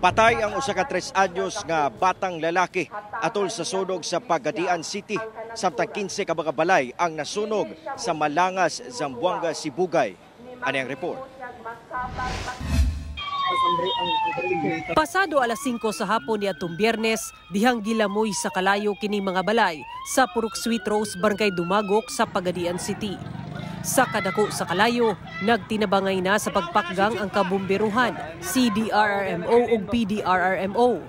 Patay ang usa ka 3 anyos nga batang lalaki atol sa sunog sa Pagadian City, samtang 15 ka mga balay ang nasunog sa Malangas, Zamboanga, Sibugay. Ani ang report. Pasado alas 5 sa hapon niadtong Biyernes, dihang gilamoy sa kalayo kini mga balay sa Purok Sweet Rose, Barangay Dumagok sa Pagadian City. Sa kadako sa kalayo, nagtinabangay na sa pagpakgang ang kabumberuhan, CDRRMO ug PDRRMO.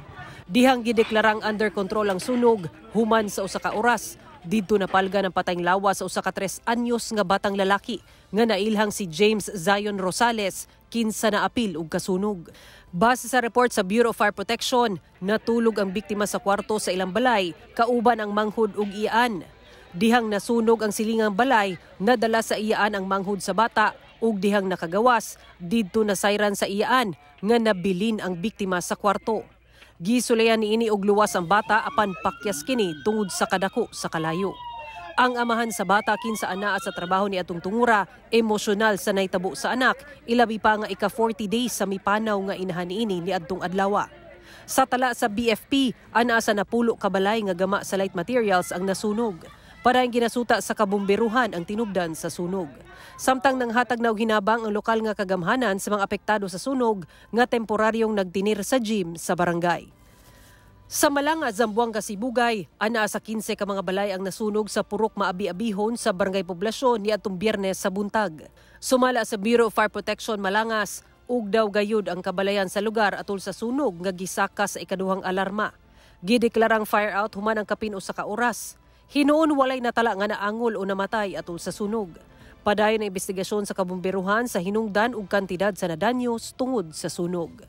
Dihang gideklarang under control ang sunog human sa usa ka oras. Didto napalga ng patayng lawas sa usa ka 3 anyos nga batang lalaki nga nailhang si James Zion Rosales, kinsa na apil og kasunog. Base sa report sa Bureau of Fire Protection, natulog ang biktima sa kwarto sa ilang balay kauban ang manghud ug iyaan. Dihang nasunog ang silingang balay, nadala sa iyaan ang manghud sa bata ug dihang nakagawas, didto nasayran sa iyaan nga nabilin ang biktima sa kwarto. Gisulayan niini og luwas ang bata, apan pakyas kini tungod sa kadako sa kalayo. Ang amahan sa bata, kinsa anaa sa trabaho ni atong tungura, emosyonal sa nahitabo sa anak, ilabi pa nga ika 40 days sa mipanaw nga inahan niini niadtong adlaw. Sa tala sa BFP, anaa sa 10 ka balay nga gama sa light materials ang nasunog. Padayon ginasuta sa kabumberuhan ang tinubdan sa sunog. Samtang nanghatag na og hinabang ang lokal nga kagamhanan sa mga apektado sa sunog nga temporaryong nagtinir sa gym sa barangay. Sa Malanga, Zamboanga, Sibugay, anaa sa 15 ka mga balay ang nasunog sa Purok Maabi-abihon sa Barangay Poblasyon niadtong Biyernes sa buntag. Sumala sa Bureau of Fire Protection Malangas, ugdaw gayud ang kabalayan sa lugar atol sa sunog nga gisaka sa ikaduhang alarma. Gideklarang fire out human ang kapin usa ka oras. Hinuon walay natala nga naangol o namatay atol sa sunog. Padayon ang investigasyon sa kabumberuhan sa hinungdan ug kantidad sa nadanyos tungod sa sunog.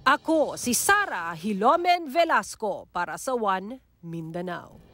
Ako si Sara Hilomen Velasco para sa One Mindanao.